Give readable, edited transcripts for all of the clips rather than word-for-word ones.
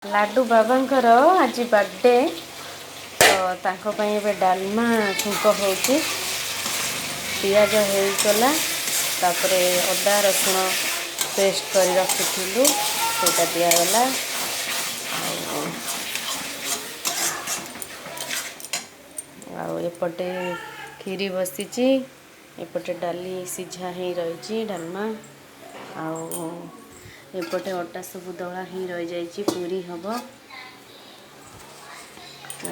ଲାଡୁ ବାବାଙ୍କର ଆଜି ବାର୍ଥଡେ, ତ ତାଙ୍କ ପାଇଁ ଏବେ ଡାଲମା ଛୁଙ୍କ ହେଉଛି। ପିଆଜ ହେଇଗଲା, ତାପରେ ଅଦା ରସୁଣ ପେଷ୍ଟ କରି ରଖିଥିଲୁ, ସେଇଟା ଦିଆଗଲା। ଆଉ ଆଉ ଏପଟେ କ୍ଷୀରି ବସିଛି, ଏପଟେ ଡାଲି ସିଝା ହେଇ ରହିଛି ଡାଲମା, ଆଉ ଏପଟେ ଅଟା ସବୁ ଦଳା ହେଇ ରହିଯାଇଛି, ପୁରୀ ହେବ।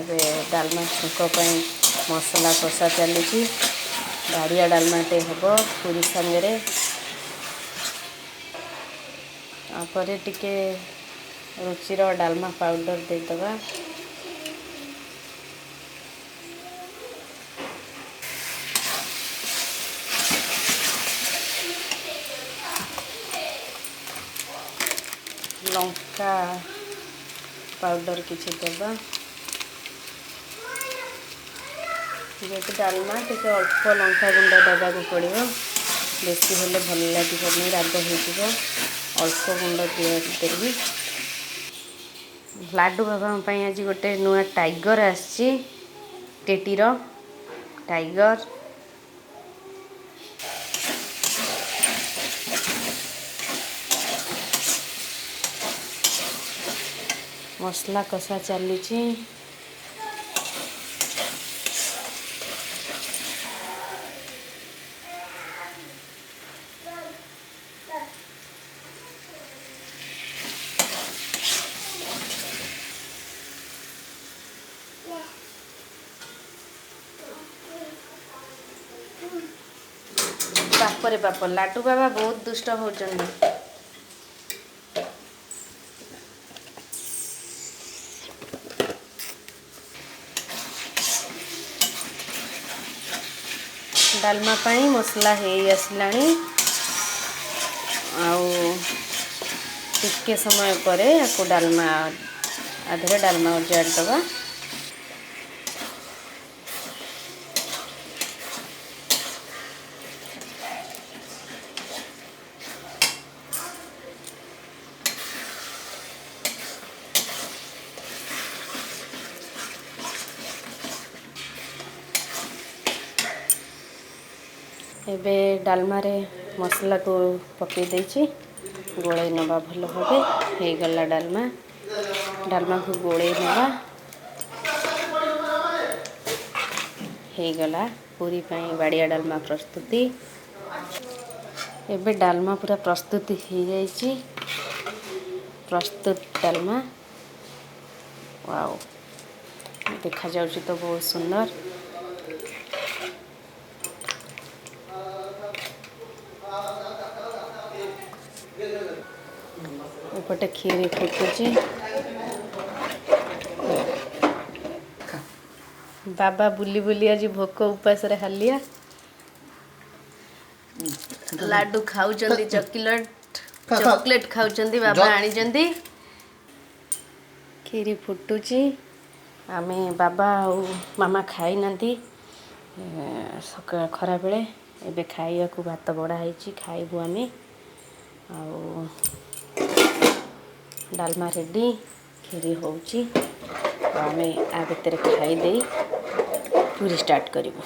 ଏବେ ଡାଲମା ଛୁଙ୍କ ପାଇଁ ମସଲା କଷା ଚାଲିଛି। ବାଡ଼ିଆ ଡାଲମାଟେ ହେବ ପୁରୀ ସାଙ୍ଗରେ। ତାପରେ ଟିକେ ରୁଚିର ଡାଲମା ପାଉଡ଼ର ଦେଇଦେବା। ଲଙ୍କା ପାଉଡ଼ର କିଛି ଦେବା। ଯେହେତୁ ଡାଲମା, ଟିକେ ଅଳ୍ପ ଲଙ୍କା ଗୁଣ୍ଡ ଦେବାକୁ ପଡ଼ିବ। ବେଶୀ ହେଲେ ଭଲ ଲାଗିବନି, ରାଗ ହେଇଯିବ। ଅଳ୍ପ ଗୁଣ୍ଡ ଦେବି। ଲାଡୁ ବାବାଙ୍କ ପାଇଁ ଆଜି ଗୋଟେ ନୂଆ ଟାଇଗର ଆସିଛି, ଟେଟିର ଟାଇଗର। ମସଲା କଷା ଚାଲିଛି। ବାପରେ ବାପ, ଲାଡୁ ବାବା ବହୁତ ଦୁଷ୍ଟ ହଉଛନ୍ତି। ଡାଲମା ପାଇଁ ମସଲା ହେଇ ଆସିଲାଣି, ଆଉ ଟିକେ ସମୟ ପରେ ୟାକୁ ଡାଲମା ଆଧିରେ ଡାଲମା ଉଜାଡ଼ି ଦେବା। ଏବେ ଡାଲମାରେ ମସଲାକୁ ପକାଇ ଦେଇଛି, ଗୋଳେଇ ନେବା ଭଲ ଭାବେ। ହେଇଗଲା ଡାଲମା। ଡାଲମାକୁ ଗୋଳେଇ ନେବା। ହେଇଗଲା ପୁରୀ ପାଇଁ ବାଡ଼ିଆ ଡାଲମା ପ୍ରସ୍ତୁତି। ଏବେ ଡାଲମା ପୁରା ପ୍ରସ୍ତୁତି ହେଇଯାଇଛି। ପ୍ରସ୍ତୁତ ଡାଲମା, ୱାଓ, ଦେଖାଯାଉଛି ତ ବହୁତ ସୁନ୍ଦର। ଏପଟେ କ୍ଷୀରି ଫୁଟୁଛି। ବାବା ବୁଲି ବୁଲି ଆଜି ଭୋକ ଉପାସରେ ହାଲିଆ। ଲାଡୁ ଖାଉଛନ୍ତି, ଚକୋଲେଟ ଚକୋଲେଟ ଖାଉଛନ୍ତି, ବାବା ଆଣିଛନ୍ତି। କ୍ଷୀରି ଫୁଟୁଛି। ଆମେ ବାବା ଆଉ ମାମା ଖାଇନାହାନ୍ତି ସକାଳ ଖରାବେଳେ। ଏବେ ଖାଇବାକୁ ଭାତ ବଢ଼ା ହେଇଛି, ଖାଇବୁ ଆମେ। ଆଉ ଡାଲମା ରେଡ଼ି, କ୍ଷୀରି ହେଉଛି। ଆମେ ଆ ଭିତରେ ଖାଇଦେଇ ପୁରୀ ଷ୍ଟାର୍ଟ କରିବୁ।